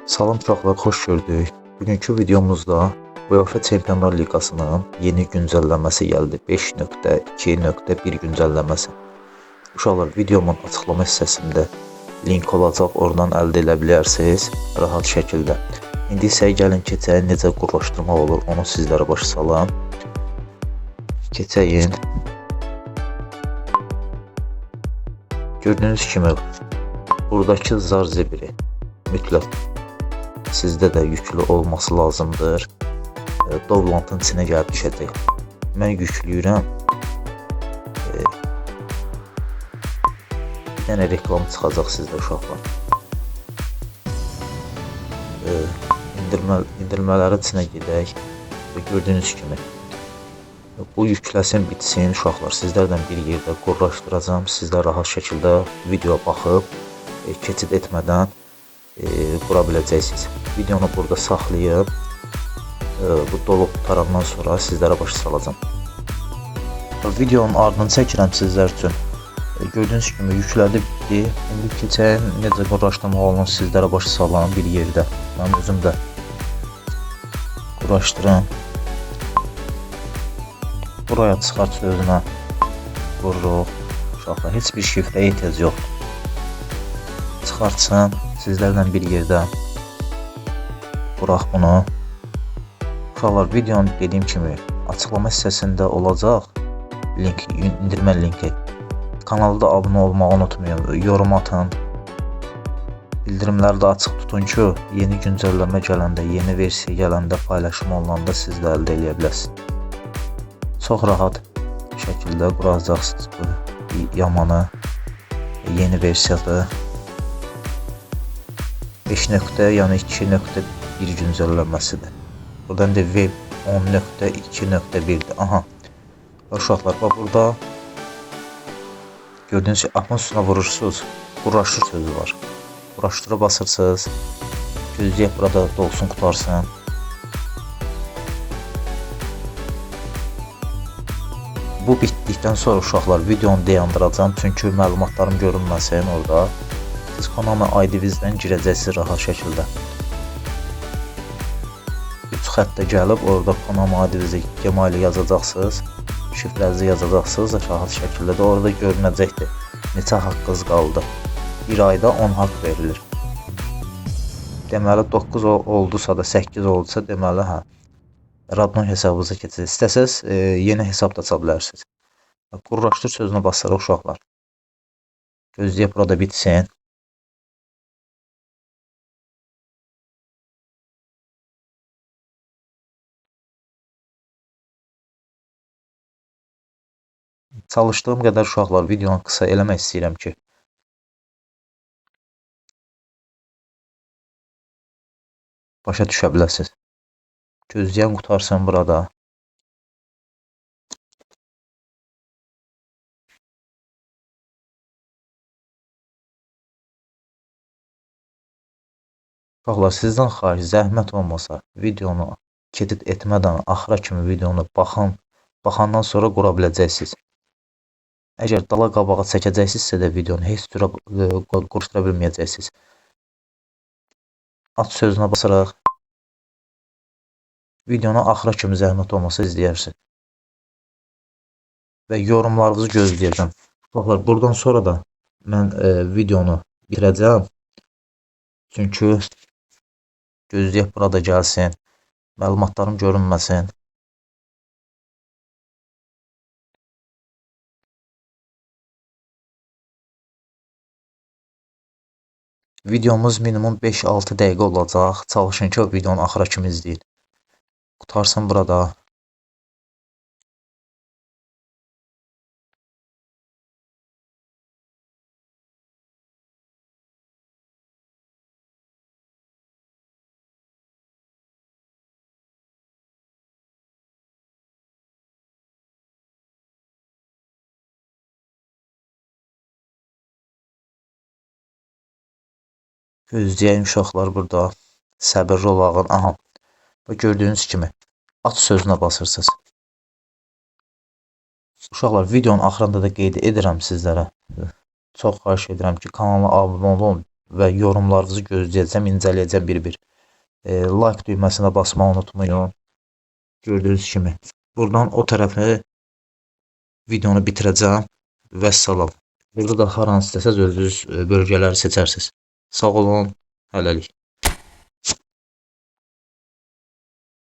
Salam uşaqlar, xoş gördük. Bugünkü videomuzda UEFA Çempionlar Liqasının yeni güncəlləməsi gəldi. 5.2.1 güncəlləməsi. Uşaqlar, videomun açıqlama hissəsində link olacaq, oradan əldə edə bilərsiniz rahat şəkildə. İndi isə gəlin keçək necə qurlaşdırmaq olur, onu sizlərə başa salam. Keçəyin. Gördüyünüz kimi buradakı zar zibiri mütləq sizdə də yüklü olması lazımdır. Dovlantın içinə gəlib düşəcək. Mən yüklüyürəm. Bir dənə reklam çıxacaq sizdə uşaqlar. İndirmələrin içinə gedək və gördüyünüz kimi bu yükləsin, bitsin uşaqlar. Sizlərlə bir yerdə qurlaşdıracağam. Sizlər rahat şəkildə videoya baxıb keçid etmədən qura biləcəksiniz. Videonu burada saxlayıb bu dolub qurtarandan sonra sizlərə başa salacağam. Videonun ardını çəkirəm sizlər üçün. Gördüyünüz kimi yüklədi, bitdi. İndi keçəyim necə quraşdırmaq olunur sizlərə başa salam bir yerdə. Mən özüm də quraşdırım. Buraya çıxart sözünə vururuq. Uşaqlar, heç bir şifrəyə ehtiyac yoxdur. Çıxartsın, sizlərlə bir yerdə quraq bunu. Uşaqlar, videonun dediyim kimi açıqlama hissəsində olacaq link, indirmə linki. Kanalda abunə olmağı unutmayın, yorum atın. Bildirimləri də açıq tutun ki, yeni güncəlləmə gələndə, yeni versiya gələndə, paylaşım olunanda siz də əldə eləyə biləsiniz. Çox rahat şəkildə quracaqsınız bu yamanı. Yeni versiyadır. 5 nöqtə, yəni 2.1 güncəlləməsidir. Buradan da web 10.2.1-dir. Aha. Uşaqlar, bax burada gördüyünüz kimi apın üstünə vurursunuz. Quraşdır sözü var. Quraşdıra basırsınız. Gözləyək burada dolsun, qutarsın. Bu bitdikdən sonra uşaqlar videonu dayandıracağam, çünki məlumatlarım görünməsin orada. Siz Konami ID-vinizdən girəcəksiniz rahat şəkildə. 3 xəttə gəlib orada Konami ID-nizi Gmail yazacaqsınız, şifrənizi yazacaqsınız, rahat şəkildə də orada görünəcəkdir neçə haqqınız qaldı. Bir ayda 10 haqq verilir. Deməli 9 oldusa da 8 oldusa deməli hə Radnon hesabınıza keçəcək. İstəsəz yeni hesab da aça bilərsiniz. Qurlaşdır sözünə basırıq uşaqlar. Gözləyək burada bitsin. Çalışdığım qədər uşaqlar videonu qısa eləmək istəyirəm ki, başa düşə biləsiniz. Gözləyən qutarsın burada. Uşaqlar, sizdən xahiş, zəhmət olmasa videonu keçid etmədən axıra kimi videonu baxın. Baxandan sonra qura biləcəksiniz. Əgər dala qabağa çəkəcəksinizsə də videonu heç cürə quraşdıra bilməyəcəksiniz. Aç sözünə basaraq videonu axıra kimi zəhmət olmasa izləyərsiniz. Və yorumlarınızı gözləyəcəm. Uşaqlar, buradan sonra da mən videonu bitirəcəm. Çünki gözləyək burada gəlsin. Məlumatlarım görünməsin. Videomuz minimum 5-6 dəqiqə olacaq. Çalışın ki, o videonu axıra kimi izləyin. Qutarsın burada. Gözləyək uşaqlar burada. Səbirli olağın. Aha. Bu gördüyünüz kimi aç sözünə basırsınız. Uşaqlar, videonun axırında da qeyd edirəm sizlərə. Çox xahiş edirəm ki, kanala abunə olun. Və yorumlarınızı gözləyəcəm, incələyəcəm bir-bir. Like düyməsinə basmağı unutmayın. Gördüyünüz kimi. Buradan o tərəfini videonu bitirəcəm. Vəssalam. Burada da haranı istəsəz özünüz bölgələri seçərsiniz. Sağ olun, hələlik.